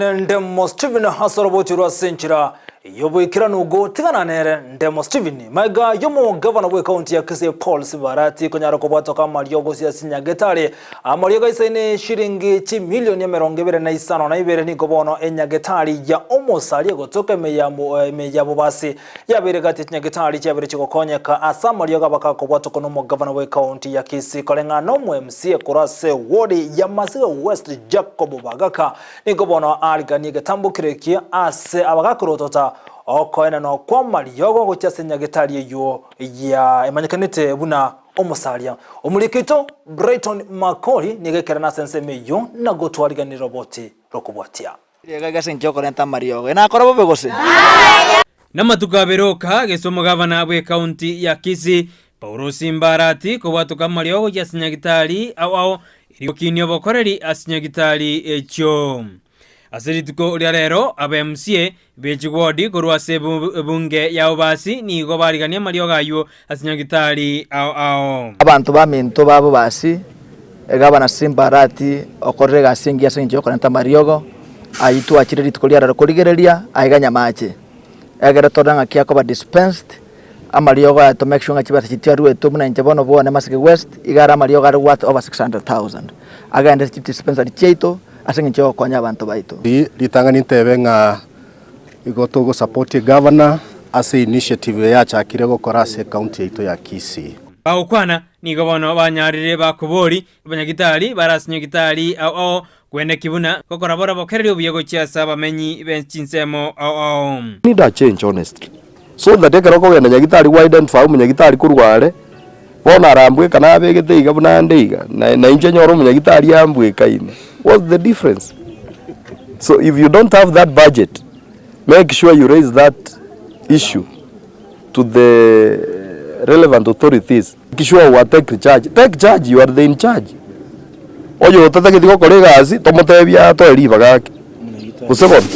Ndemo Stephen ase oroboti rwa ase enchera y'oboikeranu gotigana nere Ndemo Stephen magega y'omogavana bw'ekaunti ya Kisii Paul Sibarati konyara kobwatoka amariogo ase ase Nyagetari amariogo aisaine shiringi chimilioni 52 nigo bono enyagetari ya omosari egotoka ime ya ime ya Bobasi yabeire gati ya chinyagetari chiabere chigokonyeka ase amariogo abaka kobwatokwa nomogavana bw'ekaunti ya Kisii koreng'ana nomo MCA korwa ase ward ya Masiga West Jacob Bagaka Nigo bono ariganie egetambo keria ase abagakorotota okoenanwa kw'amariogo gochia ase nyagetari eyio ya emanyekanete buna omosaria. Omoriki oito Brighton Makori nigo ekerene ase ensemo eyio na gotwariganera roboti rokobwatia. Riega ase engencho y'okorenta amariogo. Inakora bobe gose? Namatuko abere oka gese omogavana bw'ekaunti ya Kisii, Paulo Simbarati, kobwatoka amariogo gochia ase nyagitari ao ao erio gokinia obokoreri ase nyagitari echio. Ase rituko ria rero aba MCA be chigwodi korwa ase ebunge ya Obasi nigo barigania amariogo ayio ase nyagitari ao ao. Abanto baminto ba Bobasi, egavana Simbarati okorire egasi engiya ase engencho y'okorenta amariogo, ayio twachire rituko ria rero korigereria aiga Nyamache. Egere torore ng'aki akoba dispensed, amariogo aya to make sure ng'a chibesa chiria chiaruetwe buna inche bono bwane Maseke West, iga are amariogo are worth over 600,000. Agende ase chidispensary chiaito ase eng'encho yogokonya abanto baito. Ritang'ani ntebe ng'a igo togo support egavana ase initiative eye achakire gokora ase ecounty yaito ya Kisii. Bagokwana, nigo bono banyarire bakobori abanyagitari bare ase nyagitari ao ao Kweneki buna gokora borobokereria obuya gochia ase abamenyi be chinsemo ao ao. Need a change honestly so that ekero okogenda nyagitari gwa identify omonyagitari korwa are, bono arambweka nabegete iga buna ande iga, na na inche nyore omonyagitari ambwekaine, what's the difference? So if you don't have that budget, make sure you raise that issue to the relevant authorities, make sure wa take charge, take charge you are the in charge. Oyo otatageti gokora egasi tomotebie atoe ribaga ake, gose bono?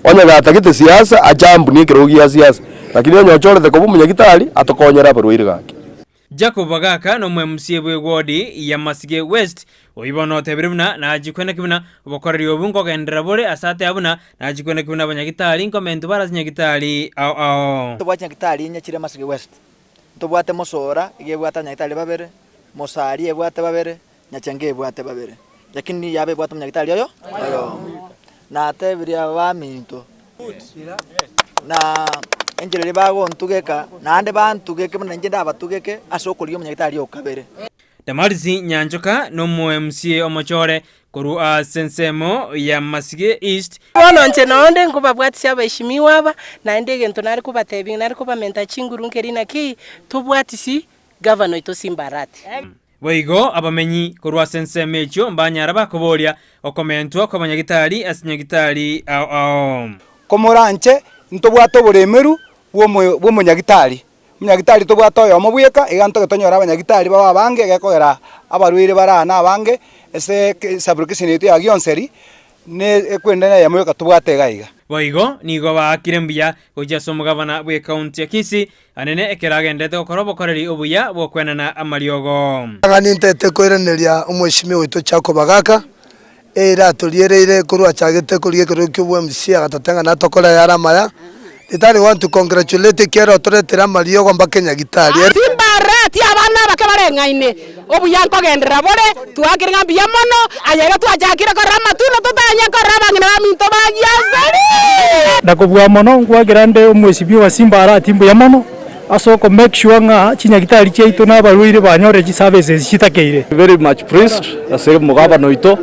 Onye gatagete siasa achambunie ekerogo gia siasa, lakini onye ochorete koba omonyagitari atokonyere abarwaire gaki. Jacob Bagaka nomo-MCA bw'ewodi ya Masige West, oyio bono otebire buna nachie kweneki buna obokoreri obo nkogenderera bore ase ateba buna nachie kweneki buna abanyagitari nkomentwa bare ase nyagitari ao ao. Tobwate nyagitari inye chire Masige West, ntobwate Mosora iga ebwate abanyagitari babere, Mosari ebwate babere, Nyachenge ebwate babere, lakini yaba ebwate omonyagitari oyo oyomo. Natebirie abaminto, na enchera eria bagontugeka, naende bantugeke buna inche ndabatugeke ase okorigia omonyagitari o kabere. Damaris Nyanchoka nomo-MCA omochore korwa ase ensemo ya Masige East. Bono inche nonde nkobabwatisia abaishimiwa aba, naende egento nare kobatebia nare kobamenta chinguru nkeri naki, tobwatisi gavana oito Simba Arati. Boigo abamenyi korwa ase ensemo echio mbanyara bakoboria okomentwa kw'abanyagitari ase nyagitari ao ao. Komoranche ntobwate oboremeru bw'omonyagitari. Omonyagitari tobwate oyomo bweka, iga ntoge tonyore abanyagitari babe abange gekogera abarwaire bare aa nabange ase esublocation yaito ya Gionseri ne ekwende neyemo yoka tobwate iga iga. Boigo nigo baakire mbuya gochia ase omogabana bw'ekaunti ya Kisii anene ekero agenderete gokora obokoreri obuya bw'okwenana amariogo. Ng'a nintete koiraneria omweshimiwa oito Jacob Agaka, eira atoriereire korwa achagete korigia ekerogo kia obwa-MC agatotebia ng'a natokore ayare amaya. Ritari want to congratulate ekiagera otoretire amariogo mpaka enyagitari. Timbareti abana abake bareng'aine, obuya nkogenderera bore, twaakire ng'a mbuya mono, aye iga twachakire korora amatunda totanya korora abang'ina baminto bagiaseri. Na kobua mono nkwakera nde omwesibia owa Simba Arati mbuya mono ase oko make sure ng'a chinyagitari chiaito na abarwaire banyorire chiservices chitakeire. Very much pleased ase omogabana oito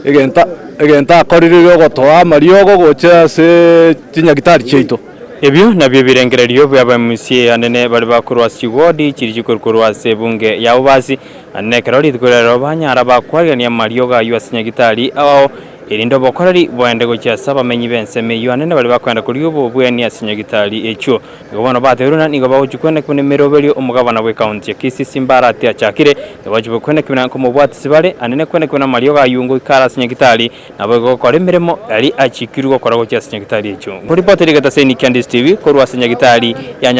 egento egento akorire giogotoa amariogo gocha ase chinyagitari chiaito. Ebio nabio ebirengererio bi'abaMCA anene baria bakorwa ase chiwodi chiria chikorwa ase ebunge ya Bobasi, anene ekero rituko riarero banyara bakwarigania amariogo ayio ase nyagitari ao Erinde obokoreri boende gochia ase abamenyi b'ensemo eyio anene baria bakoenda korigia obobweni ase nyagitari echio. Nigo bono batebirie buna nigo bagochia kweneki buna emeroberio omogabana bw'ekaunti ya Kisii Simba Arati achakire, nigo bagochia kweneki buna nkomobwatisi bare anene kweneki buna amariogo ayio ngoika are ase nyagitari naboigo gokora emeremo aria achikirwe gokora gochia ase nyagitari echio. Nkoripoteri egetaseni kia Ndisi TV korwa ase nyagitari ya.